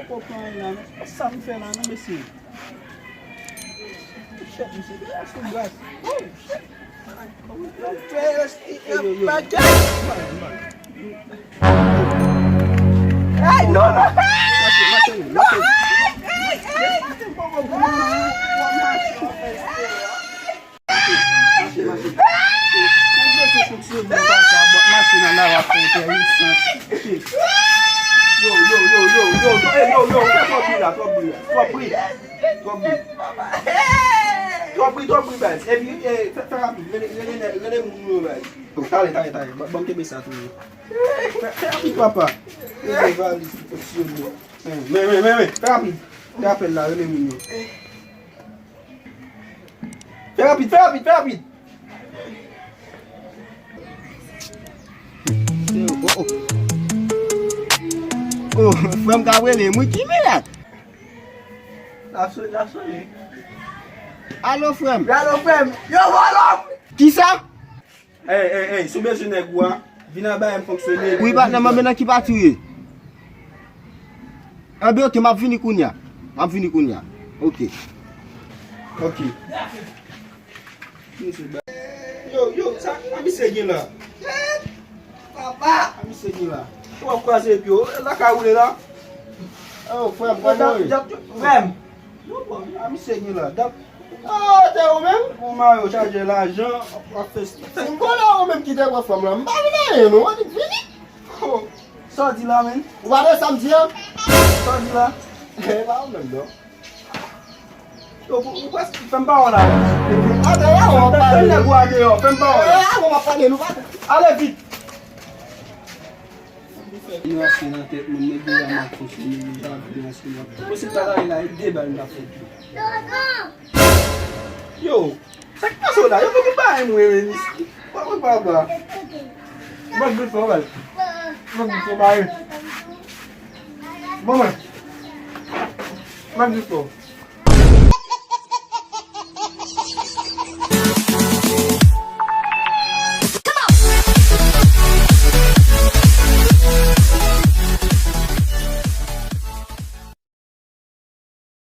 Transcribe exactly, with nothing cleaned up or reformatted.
Poko anyen la, non. Sa m fè la, non, mesye. Shit, mesye, dèyè sou gaz. Oh, shit. Hey, non, non. Mache, mache, mache. Mache, mache. Nèg bezwen fonksyone, papa, bòt machin nan la, w ap fè entèresan. Yo, yo, yo, yo, yo, yo, ey, yo, yo, ou fè twòp bri la, twòp bri la, twòp bri, twòp bri. Twòp bri, twòp bri, baz. Epi, eh, fè, fè rapid, rele, rele, rele moun yo, baz. Talè, talè, talè, ban, ban m kenbe sa tou. Fè, fè rapid, papa. Rele valiz pou fonksyone. Men, men, men, men, men, fè rapid. Fè apèl la, rele moun yo. Fè rapid, fè rapid, fè rapid. Oh, oh. Oh, frè m ka rele m, wi, ki mirak? L ap sone, l ap sone. Alo, frè m. Alo, frè m. Yo, vòlò! Kisa? Ey, ey, ey, si w bezwen nèg ou a, vin anba m fonksyone. Wi, patnè, men nan ki pati w ye? Anben, oke, m ap vini kounye a. M ap vini kounye a. Oke. Oke. Yo, yo, sa, sa misye gen la? Papa! Sa misye gen la? Ou ap kwaze pye w, la ka woule la? Oh, frè m, kòman w ye? Frè m! Yo, bon, a misye gen la. Dat. Ah, te ou menm? Ou mare w chaje lajan, w ap fè. Se m vòlè ou menm ki te pran fanm lan. M pa vin anyen, non. Annik vini. Oh, sa w di la, menm? Ou pa tande sa m di an? Sa w di la? E pa ou menm, non. Yo, ou, ou prèske fè m pa wè la. Atè, wè, wè, wè. Fè m nèg ou a deyò, fè m pa wè la. Wè, wè, wè, wè, wè. Ale vit. Yo ap fè nan tèt moun, nèg yo a mal fonksyone, yo pa vle ansanm avè m. Mwen se pa la, la, e de bal m t ap fè tou. Yo, sa k pase w la? Yo mete bagay mwen, men, isi. Papa, papa. Mwen vle fè w bal. Mwen vle fè w bal. Bon, mwen. Mwen vle fè w.